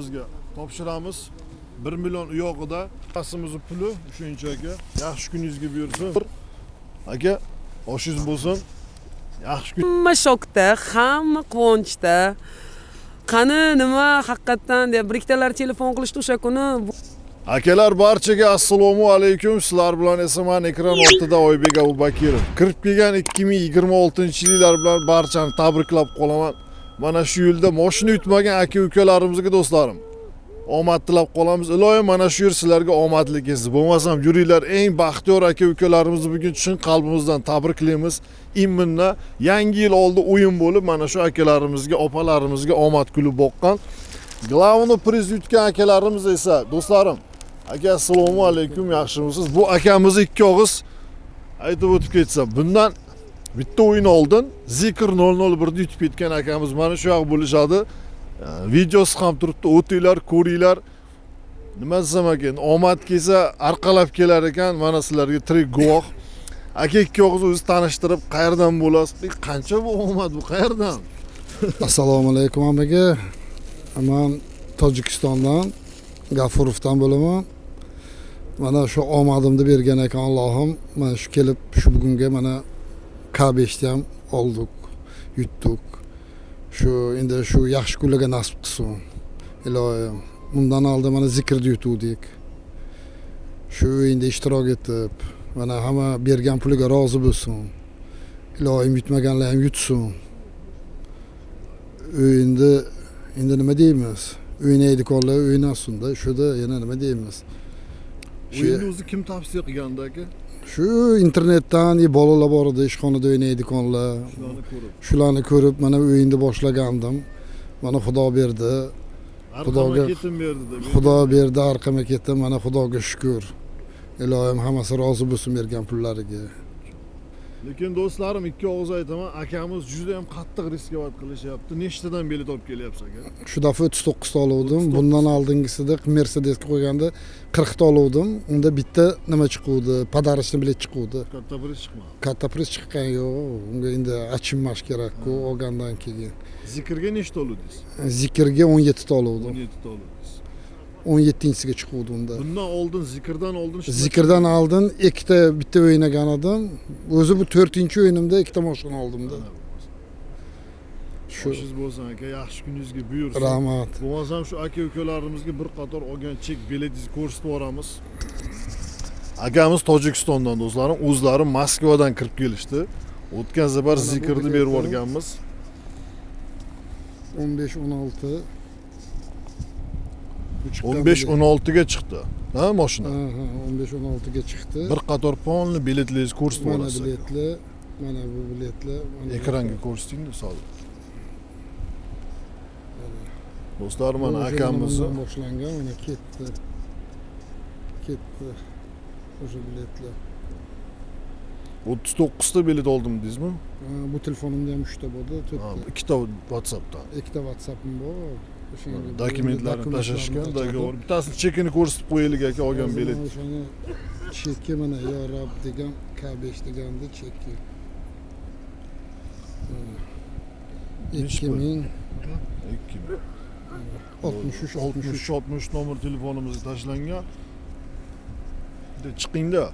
akamizga topshiramiz. 1 million u yog'ida kasimizni puli shuncha aka. Yaxshi kuningizga buyursin. Aka, oshingiz bo'lsin. Yaxshi kun. Hamma shokda, hamma quvonchda. Qani nima haqiqatdan deb bir ikkitalar telefon qilishdi o'sha kuni. Akalar, barchaga assalomu alaykum. Sizlar bilan esa men ekran ortida Oybek Abubakirov. Kirib kelgan 2026-yillar bilan barchani tabriklab qolaman. Mana shu yilda mashina yutmagan aka ukalarimizga, do'stlarim, omad tilab qolamiz. Iloyim mana shu yil sizlarga omadli kelsin. Bo'lmasam yuringlar, eng baxtiyor aka ukalarimizni bugun chin qalbimizdan tabriklaymiz. Именно yangi yil oldi o'yin bo'lib, mana shu akalarimizga, opalarimizga omad kulib boqqan. Главный priz yutgan akalarimiz esa, do'stlarim, aka, assalomu alaykum, yaxshimisiz? Bu akamiz ikki og'iz aytib o'tib ketsa, bundan bitta o'yin oldin Zikr 001 ni yutib ketgan akamiz mana shu yoq bo'lishadi. Videosi ham turibdi, o'tinglar, ko'ringlar. Nima desam ekan, omad kelsa arqalab kelar ekan, mana sizlarga tirik guvoh. Aka, ikki og'iz o'zi tanishtirib, qayerdan bo'lasiz? Qancha bu omad, bu qayerdan? Assalomu alaykum hammaga. Man Tojikistondan, Gafurovdan bo'laman. Mana shu omadimni bergan ekan Allohim. Mana shu kelib shu bugunga mana K5 ni ham oldik, yutdik. Shu endi shu yaxshi kunlarga nasib qilsin. Iloyim. Bundan oldin mana Zikrni yutuvdik. Shu o'yinda ishtirok etib, mana hamma bergan puliga rozi bo'lsin. Iloyim, yutmaganlar ham yutsin. O'yinda endi nima deymiz, o'ynaydiganlar o'ynasinda, shuda yana nima deymiz. O'yinni o'zi kim tavsiya qilgandi, aka? Shu internetdan bolalar bor edi, ishxonada o'ynaydiganlar. Shularni ko'rib. Shularni ko'rib mana o'yinni boshlagandim. Mana Xudo berdi. Xudoga ketim berdi deb. Xudo berdi, orqama ketdim, mana Xudoga shukur. Iloyim hammasi rozi bo'lsin bergan pullariga. Lekin do'stlarim, ikki og'iz aytaman, akamiz juda ham qattiq рисковать qilishyapti. Nechtadan bilet olib kelyapsiz, aka? Shu dafa 39 ta oluvdim. Bundan oldingisida Mercedesga qo'yganda 40 ta oluvdim. Unda bitta nima chiquvdi, подарочный bilet chiquvdi. Katta priz chiqmadi. Katta priz chiqqan yo'q. Unga endi achinmash kerak-ku olgandan keyin. Zikrga nechta oluvdingiz? Zikrga 17 ta oluvdim. 17 ta oluvdingiz. 17-siga chiquvdi unda. Bundan oldin, Zikrdan oldin Zikrdan oldin ikkita, bitta o'ynagan edim. O'zi bu 4-o'yinimda ikkita mashina oldimda. Shu. Oshingiz bo'lsin, aka, yaxshi kuningizga buyursin. Rahmat. Bo'lmasam shu aka ukalarimizga bir qator olgan chek biletingizni ko'rsatib yuboramiz. Akamiz Tojikistondan, do'stlarim, o'zlari Moskvadan kirib kelishdi. O'tgan safar Mana bu Zikrni biletni berib yuborganmiz. 15 16. Bu chiqqan 15 bilet. 16 ga chiqdi. Ha, mashina. Ha, 15 16 ga chiqdi. Bir qator полный biletlaringizni ko'rsatib Mana yuborasiz. biletlar, mana bu biletlar. Mana Ekranga ko'rsating, solib. Do'stlar, bu mana o'sha akamizni bundan boshlangan, mana ketdi. Ketdi. O'sha biletlar. 39 ta bilet oldim dedingizmi? Ha, bu telefonimda ham 3 ta bo'ldi, 4 Ha, ta. ikkita WhatsAppdan. Ikkita WhatsApp'im bor. O'shanga Dokumentlarni tashlashgan, dokumentlarni договор. Bittasini chekini ko'rsatib qo'yaylik, aka, olgan Hozir bilet. mana o'shani cheki, mana yo Rab degan K5 degandi cheki. Mana. Nechi pul? 2000 2000. 63 63. 63 63 nomer telefonimizga tashlangan. Bitta chiqingda.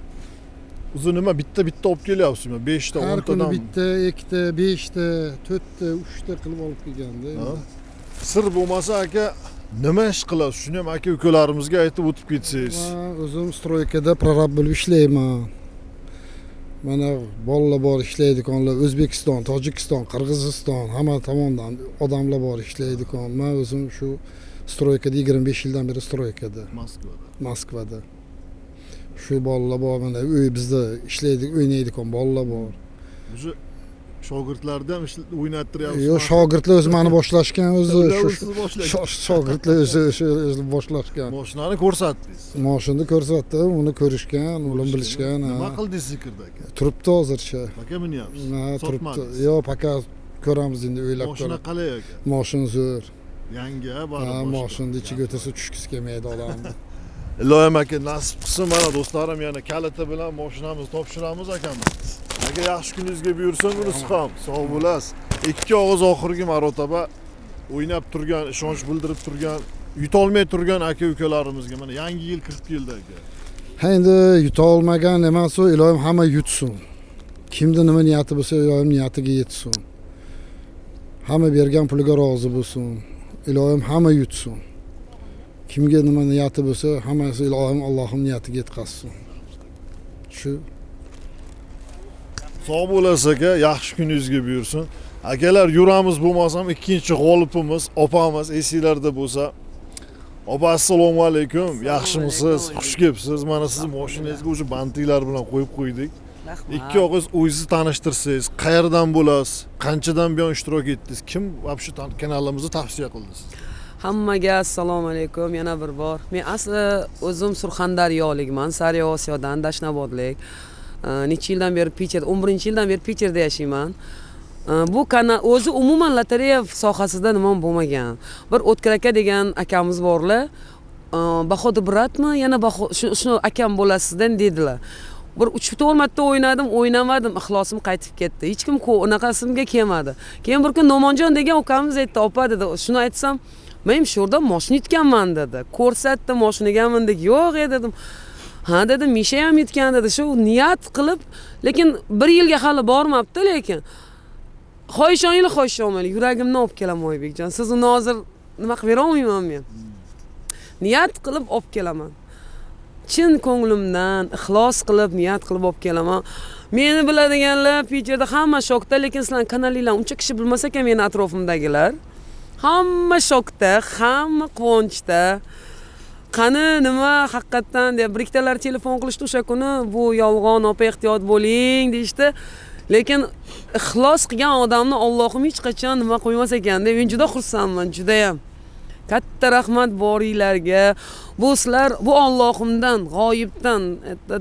O'zi nima, bitta bitta olib kelyapsizmi? 5 ta, Har 10 kuni tadan. bitta, ikkita, beshta, to'rtta, uchta qilib olib kelganda. Ha? Sir bo'lmasa, aka, nima ish qilasiz? Shuni ham aka ukalarimizga aytib o'tib ketsangiz. Man o'zim стройка da prorab bo'lib ishlayman. Mana bolalar bor, ishlaydiganlar, O'zbekiston, Tojikiston, Qirg'iziston, hamma tomondan odamlar bor ishlaydigan. Man o'zim shu стройка da 25 yildan beri стройка da. Moskvada. Moskvada. Shu bolalar bor, mana uy bizda ishlaydi, o'ynaydigan bolalar bor. O'sha shogirdlarni ham o'ynattiryapsiz. Yo'q, shogirdlar o'zi mani boshlashgan o'zi. Ular Shu o'zi sizni boshlagan. Shogirdlar o'zi o'zi boshlashgan. Moshinani ko'rsatdingiz. Moshinani ko'rsatdi, uni ko'rishgan, ular bilishgan. Nima Ha. qildingiz Zikrda, aka? Turibdi hozircha. Пока minyapsiz. Ha, turibdi. Sotmadingiz. Yo'q, пока ko'ramiz endi, o'ylab Moshina ko'ramiz. qalay, aka? Moshina zo'r. Yangi, ha, baribir. Ha, boshqa. moshinani ichiga o'tirsa tushgisi kelmaydi odamni. Iloyim, aka, nasib qilsin, mana do'stlarim, yana kaliti bilan moshinamizni topshiramiz akamiz. Aka, yaxshi kuningizga buyursin, bunisi ham. Sog' bo'lasiz. Ikki og'iz oxirgi marotaba o'ynab turgan, ishonch bildirib turgan Yutolmay turgan aka ukalarimizga mana yangi yil kirib keldi aka. Ha, endi yuta olmagan emas u, iloyim hamma yutsin. Kimda nima niyati bo'lsa, iloyim niyatiga yetsin. Hamma bergan puliga rozi bo'lsin. Iloyim hamma yutsin. Kimga nima niyati bo'lsa, hammasi iloyim Allohim niyatiga yetkazsin. Shu. Sog' bo'lasiz aka, yaxshi kuningizga buyursin. Akalar, yuramiz bo'lmasam ikkinchi g'olibimiz opamiz esinglarda bo'lsa. Opa, assalomu alaykum. Yaxshimisiz? Xush kelibsiz. Mana sizni mashinangizga o'sha bantiklar bilan qo'yib qo'ydik. Rahmat. Ikki og'iz o'zingizni tanishtirsangiz, qayerdan bo'lasiz, qanchadan buyon ishtirok etdingiz, kim вообще kanalimizni tavsiya qildi sizga? Hammaga assalomu alaykum yana bir bor. Men asli o'zim Surxondaryolikman, Sariosiyodan, Dashnobodlik. Necha yildan beri Piter, 11-yildan beri Piterda yashayman. Bu kanal o'zi umuman lotereya sohasida nimam bo'lmagan. Bir O'tkir aka degan akamiz borlar. Bahodir bratmi, yana shuni akam bo'lasizdan dedilar. Bir 3-4 marta o'ynadim, o'ynamadim, ixlosim qaytib ketdi. Hech kim unaqasimga kelmadi. Keyin bir kun Nomonjon degan ukamiz aytdi, opa dedi, shuni aytsam, men shu yerda moshina yutganman dedi. Ko'rsatdi, moshinaga mindik. Yo'q e dedim. Ha dedim, Misha ham yutgan dedi. Shu niyat qilib, lekin bir yilga hali bormabdi, lekin xohish olinglar, xohish olmanglar, yuragimni olib kelaman Oybekjon. Siz uni hozir nima qilib bera olmayman men. Niyat qilib olib kelaman. Chin ko'nglimdan ixlos qilib niyat qilib olib kelaman. Meni biladiganlar Piterda hamma shokda, lekin sizlarning kanalinglarni uncha kishi bilmas ekan meni atrofimdagilar. Hamma shokda, hamma quvonchda. Qani nima haqiqatdan deb bir ikkitalar telefon qilishdi o'sha kuni, bu yolg'on, opa ehtiyot bo'ling deyishdi. Lekin ixlos qilgan odamni Allohim hech qachon nima qo'ymas ekan deb men juda xursandman, juda ham. Katta rahmat boringlarga. Bu sizlar, bu Allohimdan, g'oyibdan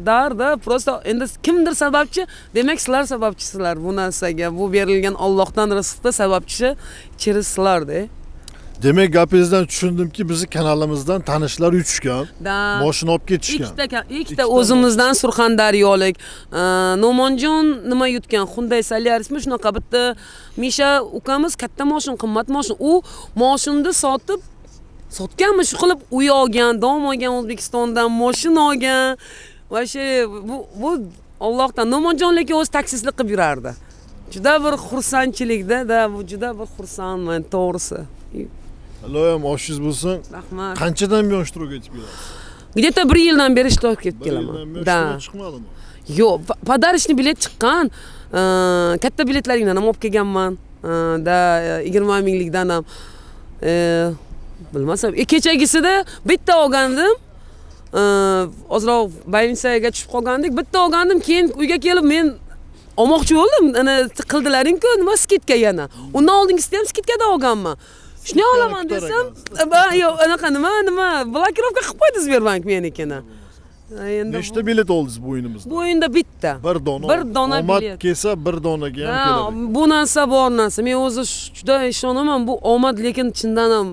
darda, просто endi kimdir sababchi, demak sizlar sababchisizlar bu narsaga. Bu berilgan Allohdan rizqda sababchi через sizlarda. Demak, gapingizdan tushundimki, bizni kanalimizdan tanishlar yutishgan, moshina olib ketishgan. Ikkita o'zimizdan Surxondaryolik. Nomonjon nima yutgan? Hyundai Solarismi shunaqa bitta Misha ukamiz katta moshin, qimmat moshin. U moshinni sotib sotganmi shu qilib uy olgan, dom olgan O'zbekistondan, moshin olgan. Vashi bu Allohdan. Nomonjon lekin o'zi taksistlik qilib yurardi. Juda bir xursandchilikda, da bu juda bir xursandman to'g'risi. Iloyim oshingiz bo'lsin. Rahmat. Qanchadan buyon ishtirok etib kelasiz? Где-то bir yildan beri ishtirok etib kelaman. Da. Chiqmadimi? Yo'q, подарочный bilet chiqqan. Katta biletlaringdan ham olib kelganman. Da 20 minglikdan ham. Bilmasam, kechagisida bitta olgandim. Ozroq больницаga tushib qolgandik. Bitta olgandim, keyin uyga kelib men olmoqchi bo'ldim. Ana qildilaring-ku, nima скидка yana. Undan oldingisida ham скидка da olganman. Shuni olaman desam, yo'q, anaqa nima blokirovka qilib qo'ydi Sberbank menikini. Endi nechta bilet oldingiz bu o'yinimizda? Bu o'yinda bitta. Bir dona. Bir dona omad bilet. Kelsa bir donaga ham keladi. Bu narsa bor narsa. Men o'zi juda ishonaman bu omad, lekin chindan ham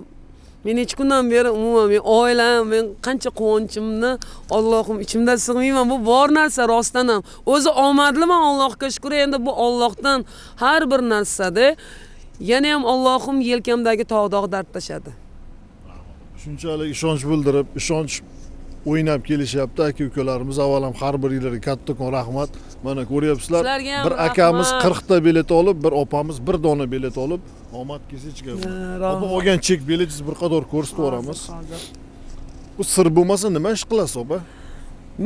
men necha kundan beri umuman men oilam, men qancha quvonchimni Allohim ichimda sig'mayman. Bu bor narsa rostdan ham. O'zi omadliman Allohga shukr. Endi bu Allohdan har bir narsada yana ham Allohim yelkamdagi tog' dard tashadi. Shunchalik ishonch bildirib, ishonch o'ynab kelishyapti aka ukalarimiz. Avval ham har biringlarga kattakon rahmat. Mana ko'ryapsizlar, bir akamiz 40 ta bilet olib, bir opamiz bir dona bilet olib, omad kelsa hech gap yo'q. Opa olgan chek biletingizni bir qator ko'rsatib yuboramiz. Bu sir bo'lmasa nima ish qilasiz opa?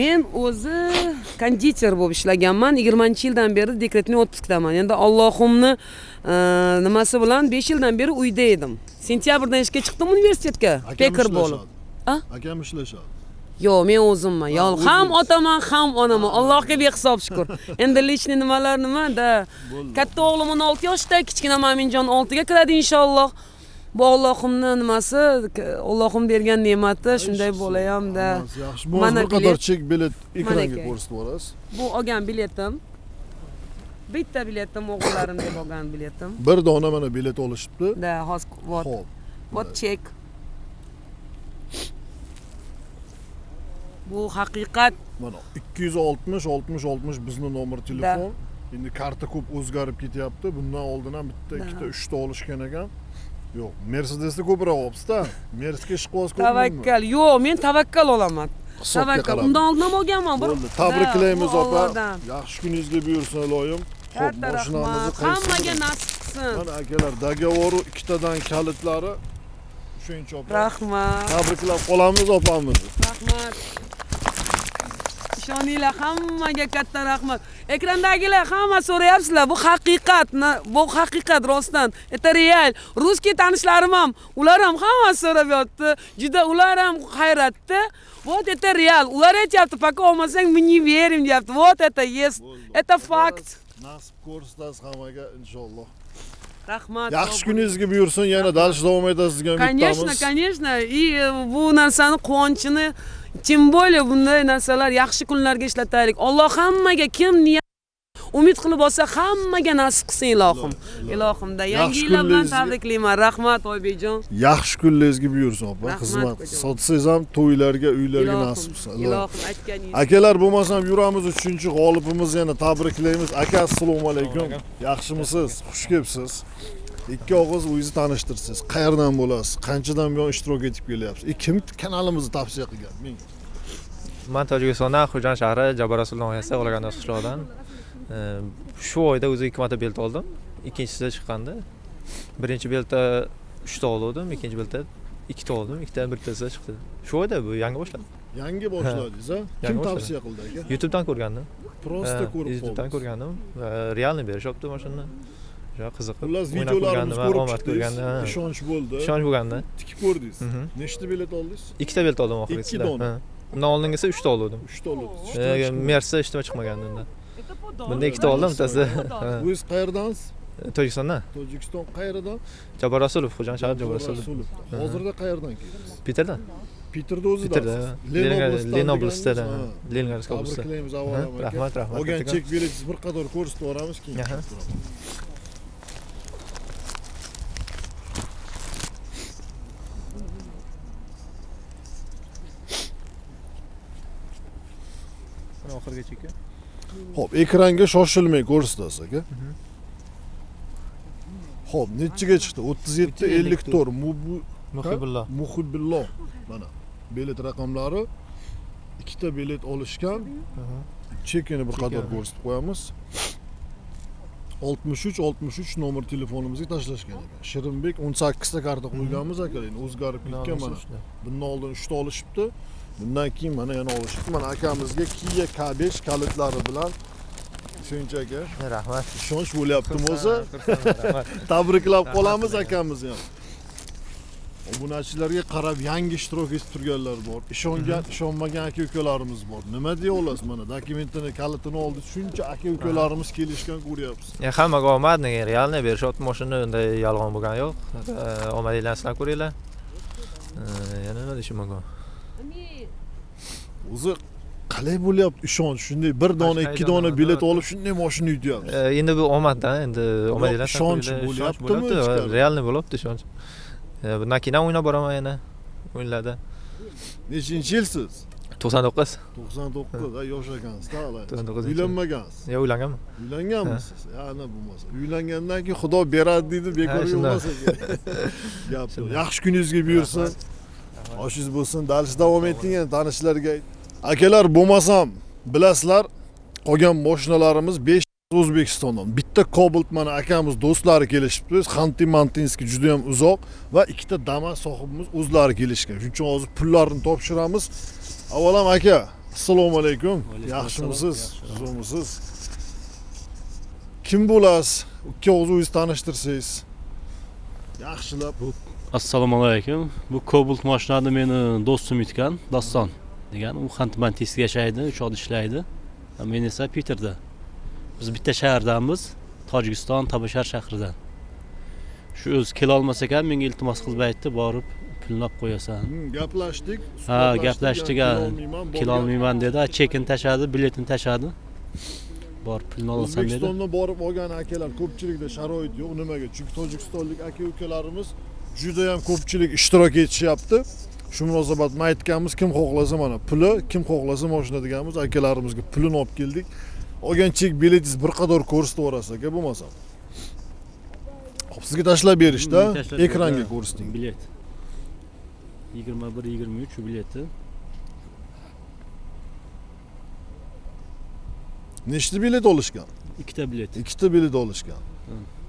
Men o'zi konditer bo'lib ishlaganman. 20-yildan beri dekretniy otpuskdaman. Endi Allohimni nimasi bilan 5 yildan beri uyda edim. Sentyabrdan ishga chiqdim universitetga, pekar bo'lib. Akam ishlashadi. Yo'q, men o'zimman. Yo'q, ham otaman, ham onaman. Allohga behisob shukr. Endi личный nimalar nima da. Katta o'g'lim 16 yoshda, kichkina Maminjon 6 ga kiradi inshaalloh. Bu Allohimni nimasi, Allohim bergan ne'mati shunday bo'layam-da. Yaxshi, bu bir qator chek bilet ekranga ko'rsatib yuborasiz. Bu olgan biletim. Bitta biletim o'g'illarim deb olgan biletim. Bir dona mana bilet olishibdi. Da, hozir вот. Вот chek. Bu haqiqat. Mana 260 60 60 bizni nomer telefon. Endi karta ko'p o'zgarib ketyapti. Bundan oldin ham bitta, ikkita, uchta olishgan ekan. Yo'q, Mercedesni ko'proq olibsiz-da. Mercga ishqiboz ko'pmi? Tavakkal. Yo'q, men tavakkal olaman. Hisobga Tavakkal. qarab. Undan oldin ham olganman. Bir Bo'ldi. Tabriklaymiz Da, bu opa. Allohdan. Yaxshi kuningizga buyursin iloyim. Xo'p, Katta mashinamizni rahmat. qaysi? Hammaga nasib qilsin. Mana akalar, договор i ikkitadan kalitlari. Shuncha opa. Rahmat. Tabriklab qolamiz opamizni. Rahmat. Ishoninglar, hammaga katta rahmat. Ekrandagilar hamma so'rayapsizlar, bu haqiqat, bu haqiqat rostdan. Это реал. Русский tanishlarim ham, ular ham hammasi so'rab yotdi. Juda ular ham hayratda. Вот это реал. Ular aytyapti, пока olmasang, мы не верим deyapti. Вот это есть. Bo'ldi. Это факт. Nasib ko'rsatasiz hammaga inshaalloh. Rahmat. Yaxshi kuningizga buyursin, yana дальше davom etasiz degan Конечно, umiddamiz. Конечно. И bu narsani quvonchini, тем более bunday narsalar yaxshi kunlarga ishlataylik. Alloh hammaga, kim niyat umid qilib olsa, hammaga nasib qilsin ilohim. Ilohimda. Yangi Yaxshi yillar bilan kunlaringizga- tabriklayman. Rahmat, Oybekjon. Yaxshi kunlaringizga buyursin opa. Rahmat, Xizmat ukajon. sotsangiz ham to'ylarga, uylarga Ilohim, nasib qilsin. Ilohim. Ilohim aytganingiz. Akalar, bo'lmasam yuramiz, uchinchi g'olibimizni yana tabriklaymiz. Aka, assalomu alaykum. Yaxshimisiz? Xush kelibsiz. Ikki og'iz o'zingizni tanishtirsiz. Qayerdan bo'lasiz? Qanchadan buyon ishtirok etib kelyapsiz? Kim kanalimizni tavsiya qilgan? Menga. Man Tojikistondan, Xo'jand shahri, Jabbar Rasul nohiyasi, G'olagandoz qishlog'idan. Shu oyda o'zi ikki marta bilet oldim. Ikkinchisida chiqqanda. Birinchi biletda uchta oldim, ikkinchi biletda ikkita oldim, ikkitadan bittasida chiqdi. Shu oyda bu yangi boshladi. Yangi boshladingiz, a? Kim Yangi boshladim. Tavsiya qildi, aka? YouTube'dan ko'rgandim. Просто Ha, ko'rib YouTube'dan qoldingiz. Ko'rgandim. Реальный berishyapti mashinani. O'sha qiziqib Xullas, o'ynab videolarimizni ko'rgandim, ko'rib omad chiqdingiz. ko'rgandim. Ha. Ishonch bo'ldi. Ishonch bo'lganda. Tikib ko'rdingiz. Mhm. Nechta bilet oldingiz? Ikkita bilet oldim oxirgisida. Ikki dona? Ha. Undan oldingisi uchta oldim. Uchta oldingiz. Mersa ijtimoiy chiqmagandi unda. Bunda ikkita oldim, bittasi. Ha. O'zingiz qayerdansiz? Tojikistondan. Tojikiston qayeridan? Jabbar Rasulov, Xo'jand shahri, Jabbar Rasulov. Rasulov. Hozirda qayerdan keldingiz? Piterdan. Piterda o'zidasiz. Piterda. Lenoblastda. Ha. Leningradskiy область da. Tabriklaymiz avval ham, aka. Rahmat, rahmat. Olgan kattakon. chek biletingizni bir qator ko'rsatib yuboramiz, keyin. Aha. Chiqib turaman. Mana oxirgi cheki. Xo'p, ekranga shoshilmay ko'rsatasiz, aka. Xo'p, nechiga chiqdi? 37 54. Mubu Muhibullo. Muhibbillo. Mana bilet raqamlari. Ikkita bilet olishgan. Chekini bir qator Chekini. Ko'rsatib qo'yamiz. 63 63 nomer telefonimizga tashlashgan ekan. Shirinbek 18 ta karta qo'yganmiz aka, endi o'zgarib ketgan mana. Bundan oldin 3 ta olishibdi. Bundan keyin mana yana olishibdi. Mana akamizga Kia K5 kalitlari bilan shuncha aka. Rahmat. Ishonch bo'lyaptimi o'zi? Xursandman, rahmat. Tabriklab Rahmat qolamiz sizlarga. akamizni ham. Obunachilarga qarab yangi ishtirok etib turganlar bor. Ishongan, ishonmagan aka ukalarimiz bor. Nima deya olasiz mana dokumentini, kalitini oldi. Shuncha aka ukalarimiz kelishgan ko'ryapsiz. Ya, hammaga omad, nega реальный berishyapti mashina, unday yolg'on bo'lgani yo'q. Omadinglarni sinab ko'ringlar. Yana nima deyishim mumkin? O'zi qalay bo'lyapti ishonch? Shunday bir dona, Qancha ikki dona hayajonlanadi, bilet albatta. olib shunday mashina yutyapsiz. Endi bu omaddan, endi omadinglarni sinab Ishonch ko'ringlar. Ishonch bo'lyaptimi bo'lyapti, ichkari? Реальный bo'lyapti ishonch. Bundan keyin ham o'ynab boraman yana o'yinlarda. Nechinchi yilsiz? 99. 99, ha, yosh ekansiz-da hali. 99. Uylanmagansiz. Yo, uylanganman. Uylanganmisiz? Ya, ana bo'lmasa. Uylangandan keyin Xudo beradi deydi, bekorga shunday. bo'lmasa kerak. Gap yo'q. Shunday. Yaxshi kuningizga buyursin. Oshingiz bo'lsin. Дальше davom eting yana tanishlarga. Akalar, bo'lmasam bilasizlar, qolgan mashinalarimiz 5 O'zbekistondan. Bitta Cobalt mana akamiz do'stlari kelishibdi. Xanti Mantinskiy juda ham uzoq va ikkita Damas sohibimiz o'zlari kelishgan. Shuning uchun hozir pullarni topshiramiz. Avvalam aka, assalomu alaykum. Yaxshimisiz? Tuzukmisiz? Kim bo'lasiz? Ikki og'iz o'zingiz tanishtirsangiz. Yaxshilab. Assalomu alaykum. Bu Cobalt mashinani meni do'stim yutgan, Doston degan. U Xanti-Mansiskda yashaydi, 3 oyda ishlaydi. Men esa Piterda. Biz bitta shahardamiz, Tojikiston Tabashar shahridan. Shu o'zi kelolmas ekan, menga iltimos qilib aytdi, borib pulni olib qo'yasan. Gaplashdik. Ha, suhbatlashdik, gaplashdik, yani ha. kelolmayman, borgan- Kelolmayman dedi, ha, chekini tashladi, biletini tashladi. Borib pulni olasan dedi. O'zbekistondan borib olgan akalar ko'pchilikda sharoit yo'q. Nimaga? Chunki tojikistonlik aka ukalarimiz juda ham ko'pchilik ishtirok etishyapti. Shu munosabat bilan aytganmiz, kim xohlasa mana puli, kim xohlasa mashina deganmiz, akalarimizga pulini olib keldik. Olgan chek biletingiz bir qator ko'rsatib yuborasiz aka bo'lmasam. Hop, sizga tashlab berishdi, Tashlab ekranga berdi. ko'rsating. Bilet. 21 23 bileti. Nechta bilet olishgan? Ikkita bilet. Ikkita bilet olishgan.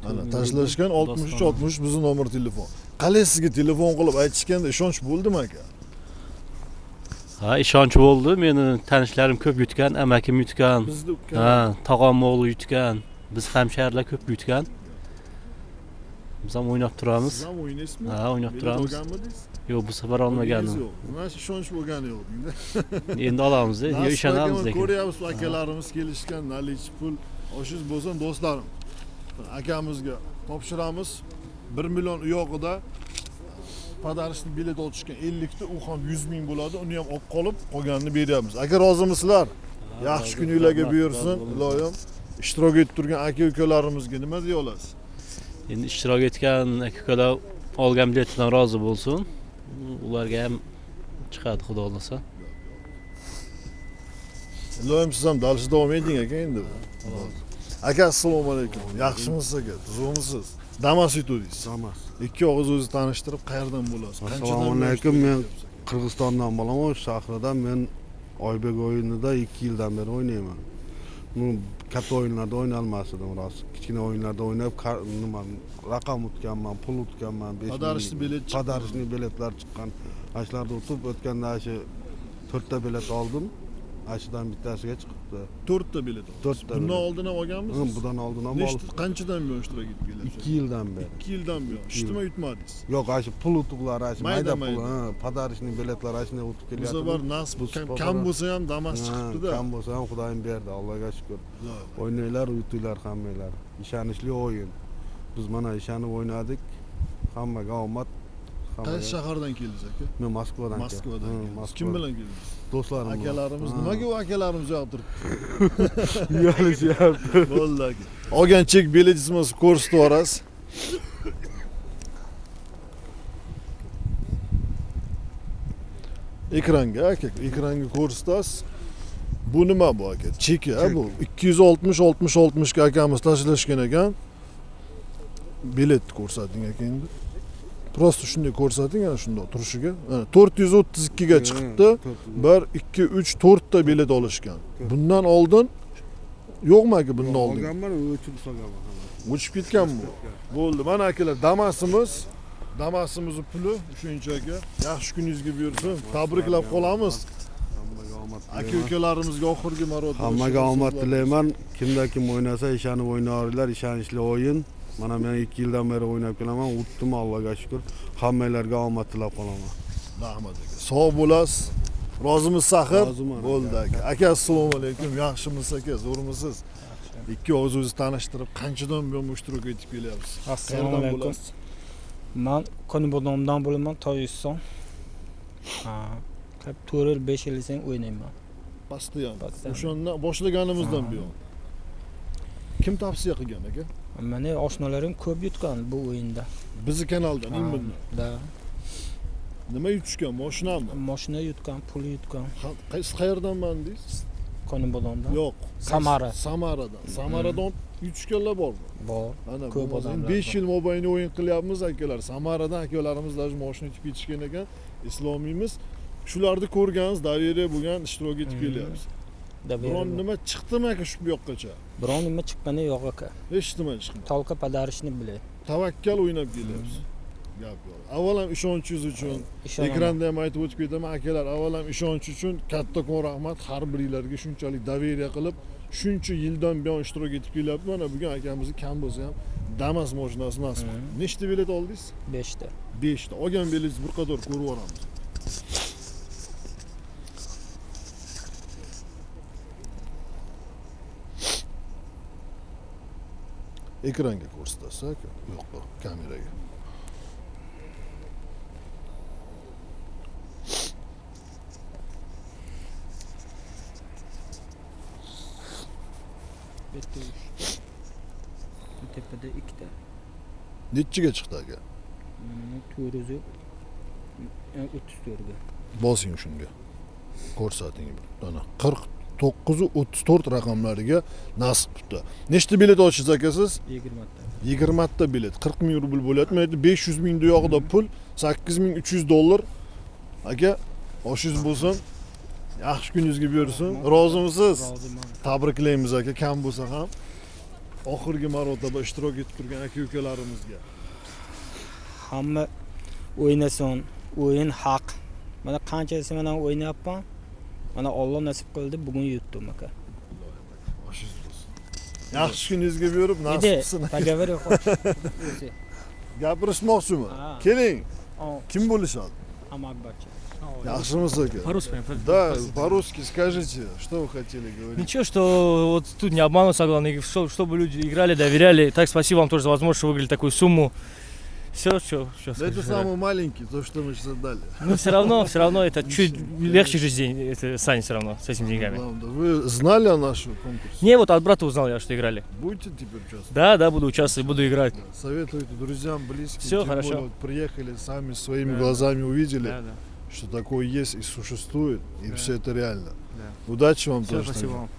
Ana tashlashgan 63 Doston. 63 bizni nomer telefon. Qalay sizga telefon qilib aytishganda ishonch bo'ldimi aka? Ha, ishonch bo'ldi. Meni tanishlarim ko'p yutgan, amakim yutgan. Bizni uka. Ha, tog'am o'g'li yutgan. Biz hamshahrilar ko'p yutgan. Biz ham o'ynab turamiz. Siz ham o'ynaysizmi? Ha, o'ynab Bilet turamiz. olganmidingiz? Yo'q, bu safar Olganingiz olmaganim. yo'q. Mana shu ishonch bo'lgani yo'q deydi. Endi olamiz, yo Nasib ishonamiz aka, lekin. Ko'ryapsiz akalarimiz kelishgan nalichi pul oshingiz bo'lsin do'stlarim. Akamizga topshiramiz. 1 million u yog'ida подарочный bilet olishgan 50 ta, u ham 100 ming bo'ladi. Uni ham olib qolib, qolganini beryapmiz. Aka rozimisizlar? Yaxshi kuninglarga buyursin, iloyim. Ishtirok etib turgan aka ukalarimizga nima deya olasiz? Endi ishtirok etgan aka ukalar olgan biletidan rozi bo'lsin. Ularga ham chiqadi, xudo xohlasa. Iloyim siz ham dalshi davom eting aka endi. Aka assalomu alaykum. Yaxshimisiz aka? Tuzukmisiz? Damas yutudingiz. Damas. Ikki og'iz o'zi tanishtirib qayerdan bo'lasiz? Assalomu alaykum. Men Qirg'izistondan bo'laman, O'sh shahridan. Men Oybek o'yinida 2 yildan beri o'ynayman. Bu katta o'yinlarda o'ynalmas edim rost. Kichkina o'yinlarda o'ynab, nima raqam utganman, pul utganman, 5 Подарочный bilet chiqqan. Подарочный biletlar chiqqan. Ana shularda utib, o'tganda shu 4 ta bilet oldim. Ana shudan bittasiga chiqibdi. 4 ta bilet oldingiz. 4 ta. Bundan bilet. oldin ham olganmisiz? Bundan oldin ham Nechta oldim. qanchadan buyon ishtirok etib kelyapsiz? 2 yildan beri. 2 yildan buyon. Ikki yil. Hech nima yutmadingiz. Yo'q, ana shu pul utuqlari, ana shu Mayda, mayda pul, mayda. ha, подарочный biletlar ana shunday utib Bu kelyapti. safar nasib Bu kam, safar- kam bo'lsa ham Damas Ha, chiqibdi-da. Kam bo'lsa ham Xudoyim berdi, Allohga shukr. Iloyim. O'ynanglar, yutinglar hammanglar. Ishonchli o'yin. Biz mana ishonib o'ynadik. Hammaga omad. Qaysi Hammaga. shahardan keldingiz aka? Men Moskvadan keldim. Moskvadan Ha, keldingiz. Moskvadan. Kim bilan keldingiz? Do'stlarim bilan. Akalarimiz Ha. nimaga u akalarimiz yoqtiribdi? Uyalishyapti. Bo'ldi aka. Olgan chek biletimizni ko'rsatib yuborasiz. Ekranga aka, ekranga ko'rsatasiz. Bu nima bu aka? Cheki, ha bu 260 60 60 ga akamiz tashlashgan ekan. Biletni ko'rsating aka endi. Просто shunday ko'rsating, ana shunday turishiga. Mana 432 ga chiqibdi. 1 2 3 4 ta bilet olishgan. Bundan oldin yo'qmi aka bundan oldin? Olganman, o'chirib solganman. O'chib ketgan bu. Bo'ldi. Mana akalar, Damasimiz, Damasimizni puli shuncha aka. Yaxshi kuningizga buyursin. Tabriklab qolamiz. Hammaga omad Aka tilayman. ukalarimizga oxirgi marotaba Hammaga shu omad so'zlar. tilayman. Kimda kim o'ynasa ishonib o'ynaveringlar, ishonchli o'yin. Mana men 2 yildan beri o'ynab kelaman, utdim Allohga shukr. Hammanglarga omad tilab qolaman. Rahmat aka. Sog' bo'lasiz. Rozimisiz axir? Roziman aka. Bo'ldi aka. Aka assalomu alaykum. Yaxshimisiz aka? Zo'rmisiz? Ikki og'iz o'zi tanishtirib, qanchadan buyon ishtirok etib kelyapsiz? Assalomu Qayerdan alaykum. bo'lasiz? Man Qonibodomdan bo'laman, Tojikiston. Ha, qilib 4 yil, 5 yil desang o'ynayman. Постоянно. Постоянно. O'shandan boshlaganimizdan Ha. buyon. Kim tavsiya qilgan aka? Meni oshnalarim ko'p yutgan bu o'yinda. Bizni kanaldan, Ha, immindan. Da. Nima yutishgan? Mashinami? Mashina yutgan, pul yutgan Qaysi qayerdanman deysiz? Qonibodomdan. Yo'q. Samara. Samaradan. Samaradan yutishganlar bormi? Bor. Ana Ko'p bo'lmasa odamlar 5 bor. yil mobaynida o'yin qilyapmiz akalar. Samaradan akalarimiz даже mashina yutib ketishgan ekan. Islomiymiz. Shularni ko'rgansiz, доверие bo'lgan ishtirok etib kelyapmiz. Da Biron nima chiqdimi aka shu bu yoqqacha? Biron nima chiqqani yo'q aka. Hech nima chiqmadi. Tolka подарочный bilet. Tavakkal o'ynab kelyapsiz. Gap yo'q. Avval ham ishonchingiz uchun Ishonaman. ekranda ham aytib o'tib ketaman akalar, avval ham ishonch uchun kattakon rahmat har biringlarga shunchalik доверие qilib, shuncha yildan buyon ishtirok etib kelyapti. Mana bugun akamizni kam bo'lsa ham Damas mashinasi nasib qildi. Nechta bilet oldingiz? 5 ta. 5 ta. Olgan biletingizni bir qator ko'rib yuboramiz. Ekranga ko'rsatasiz aka? Yo'q, yo'q, kameraga. Bitta 3 ta. Bu tepada 2 ta. Nechiga chiqdi aka? Mana 434 ga. Bosing shunga. Ko'rsating. Mana 40 9 34 raqamlariga nasib qilibdi. Nechta bilet ochdingiz, aka, siz? 20 ta. 20 ta bilet 40 000 rubl bo'lyapti. Mana yerda 500 000 yog'ida pul, 8300 dollar. Aka, oshingiz bo'lsin, yaxshi kuningizga buyursin. Rozimisiz? Roziman. Tabriklaymiz, aka. Kam bo'lsa ham oxirgi marotaba ishtirok etib turgan aka ukalarimizga. Hamma o'ynasin, o'yin haq. Mana qanchasi bilan o'ynayapman. Mana Olloh nasib qildi, bugun yutdim, aka. Oshingiz bo'lsin, yaxshi kuningizga buyurib, nasib Иди, qilsin. Поговори o'zi. Gapirishmoqchimi? Ha. Keling. O, Kim bo'lishadi? Amakbacha. Yaxshimisiz, aka? По-русски. Да, по-русски скажите, что вы хотели говорить. Ничего, что вот тут не обманываться, главное, чтобы люди играли, доверяли. Так, спасибо вам тоже за возможность, что выиграли такую сумму. Все, что, что Да это самый маленький, то, что мы сейчас отдали. Ну, все равно это чуть легче же день, это станет все равно с этими деньгами. Главное, вы знали о нашем конкурсе? Не, вот от брата узнал я, что играли. Будете теперь участвовать? Да, буду участвовать, буду играть. Советуйте друзьям, близким. Всё, Тем хорошо. более, вот приехали, сами своими глазами увидели, что такое есть и существует, и все это реально. Удачи вам Все, тоже. спасибо вам.